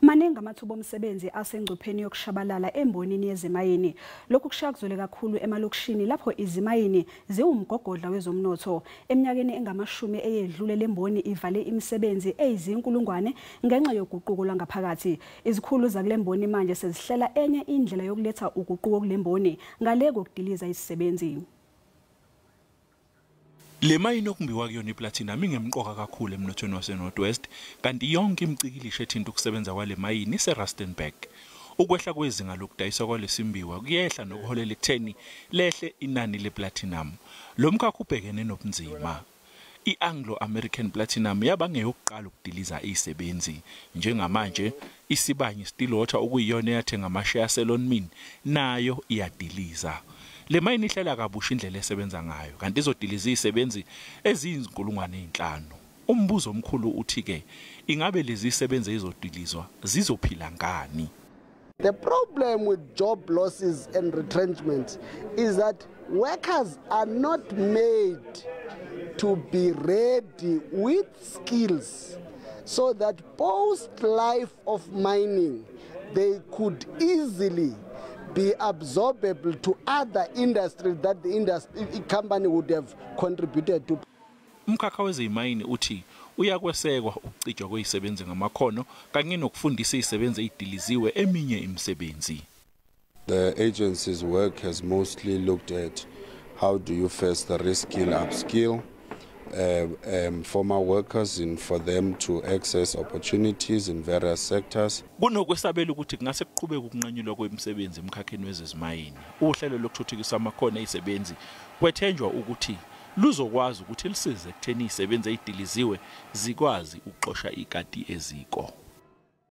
Maningi amathuba omsebenzi asengcupheni yokushabalala embonini yezimayini. Lokhu kushaya kuzwele kakhulu emalokishini lapho izimayini ziwumgogodla wezomnotho. Eminyakeni engamashumi eyedlule lemboni ivale imisebenzi eyizinkulungwane ngenxa yoguquko lwangaphakathi. Izikhulu zakule mboni manje sezihlela enye indlela yokuletha uguquko kulemboni ngale kokudiliza izisebenzi. Le mayini okumbiwa kuyona iplatinum ingemqoka kakhulu emnothweni wase-North West, kanti yonke imicikilisho ethinta ukusebenza kwale mayini ise-Rustenburg. Ukwehla kwezinga lokudayiswa kwalesimbiwa kuyehla nokuholela ekutheni lehle inani leplatinum. Lo mkhakha ubhekene nobunzima. I-Anglo American Platinum yaba ngeyokuqala ukudiliza izisebenzi. Njengamanje iSibanye Stillwater, okuyiyona eyathenga amasheya aseLonmin, nayo iyadiliza. Le mayini ihlela kabusha indlela esebenza ngayo, kanti izodiliza izisebenzi eziyizinkulungwane ezinhlanu. Umbuzo omkhulu uthi-ke, ingabe lezi zisebenzi ezizodilizwa zizophila ngani? The problem with job losses and retrenchment is that workers are not made to be ready with skills so that post life of mining they could easily be absorbable to other industries that the industry company would have contributed to. Umkhakha wezimayini uthi uyakwesekwa ukucijwa kwezisebenzi ngamakhono kanye nokufundisa izisebenzi ezidiliziwe eminye imisebenzi. The agency's work has mostly looked at how do you first reskill, upskill former workers in for them to access opportunities in various sectors. Kunokwesabela ukuthi kungase kuqhubeke ukunqanyulwa kwemisebenzi emkhakheni wezezimayini. Uhlelo lokuthuthukisa amakhono ezisebenzi kwethenjwa ukuthi luzokwazi ukuthi lisize ekutheni izisebenzi ezidiliziwe zikwazi ukuxosha ikati eziko.